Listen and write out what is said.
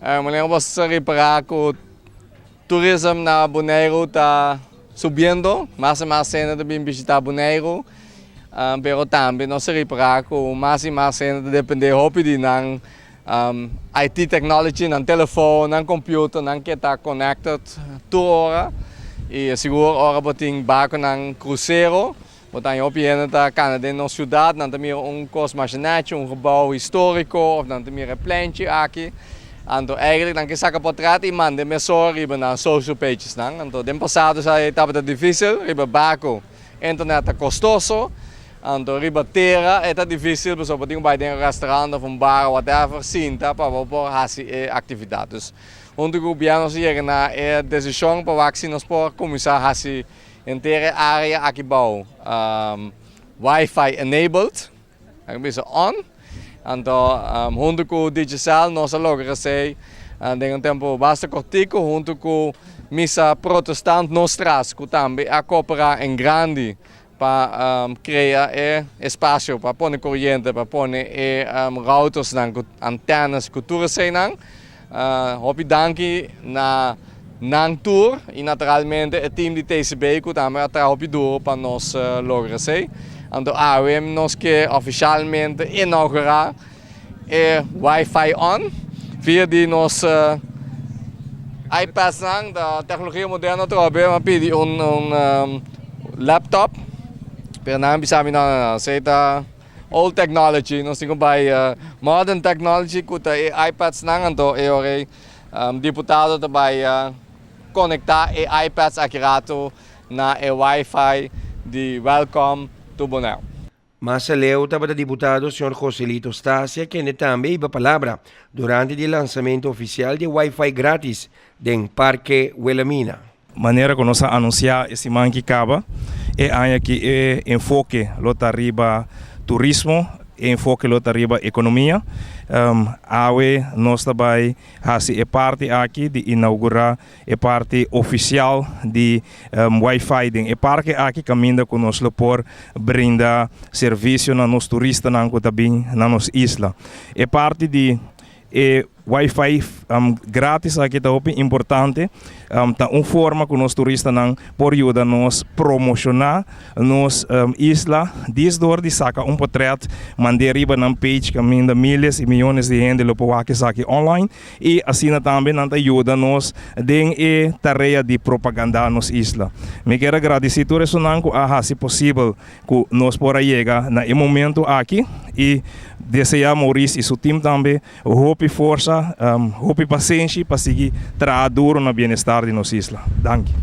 Manera bo sa ripará ku turism na Boneiru ta subiendo, mas i mas hende ta bin bishitá Boneiru, pero tambe nos a ripará ku mas i mas hende ta dependé hopi di nan IT technology, nan telefon, nan computer, nan ke ta connected tur ora i sigur ora bo tin barkonan krusero. Bo ta haña hopi hende ta kana den nos siudat, nan ta mira un kos masha nechi, un gebou históriko òf nan ta mira e plenchi aki. Anto eigentlik nan ke saka portrèt i manda e mesora riba nan social pagesnan. Anto den pasado esei tabata difísil, riba barko internet ta kostoso, anto riba tera e ta difísil pasobra bo tin ku bai den un restaurant òf un bar òf whatever sinta pa bo por hasi e aktividat. Dus huntu ku gobièrnu nos a yega na e desishon pa wak si nos por kuminsá hasi Henter e area aki bou Wi-Fi enabled, nan a bisa on, anto huntu ku Digicel nos a logra esei den un tempu basta kortiku huntu ku Misa Protestant Nostras ku tambe a koperá en grandi pa krea e espasio pa pone koriente, pa pone e routersnan ku antenas ku tur eseinan. Hopi danki na nan tur y naturalmente e team di TCB cu tambe a traha hopi duro pa nos logra esey. Anto awe nos ke oficialmente inaugura e Wi-Fi on via di nos iPads nan, ta tecnologia moderno atrobe, mi a pidi un laptop pero nan a bisa mi no no no esey ta. Old technology, nos tin ku bai modern technology ku ta e iPads nan, anto e ora ei diputado ta bai konektá e iPads aki ratu na e wifi di Welcome to Bonaire. Mas aleu tabata diputado señor Joselito Stasia kende tambe hiba palabra durante di e lansamentu ofisial di e wifi gratis den Parke Wilhelmina. Manera ku nos a anunsiá e siman ki kaba, e aña aki e enfoke lo ta riba turismo, e enfoke lo ta riba ekonomia. Awe nos ta bai hasi e parti aki di inaugurá e parti ofisial di Wi-Fi den e parke aki kaminda ku nos lo por brinda servisio na nos turistanan ku ta bin na nos isla. E parti di E Wi-Fi gratis aki ta hopi importante, ta un forma ku nos turistanan por yuda nos promoshoná nos isla dis dor di saka un potrèt mand'é riba nan page kaminda miles i miyones di hende lo por wak esaki online i asina tambe nan ta yuda nos den e tarea di propagandá nos isla. Mi kier a gradisí tur esunnan ku a hasi posibel Ku nos por a yega na e momento aki i deseá Maurice i su tim tambe hopi forsa, hopi pasenshi pa sigui traha duro na bienestar di nos isla. Danki.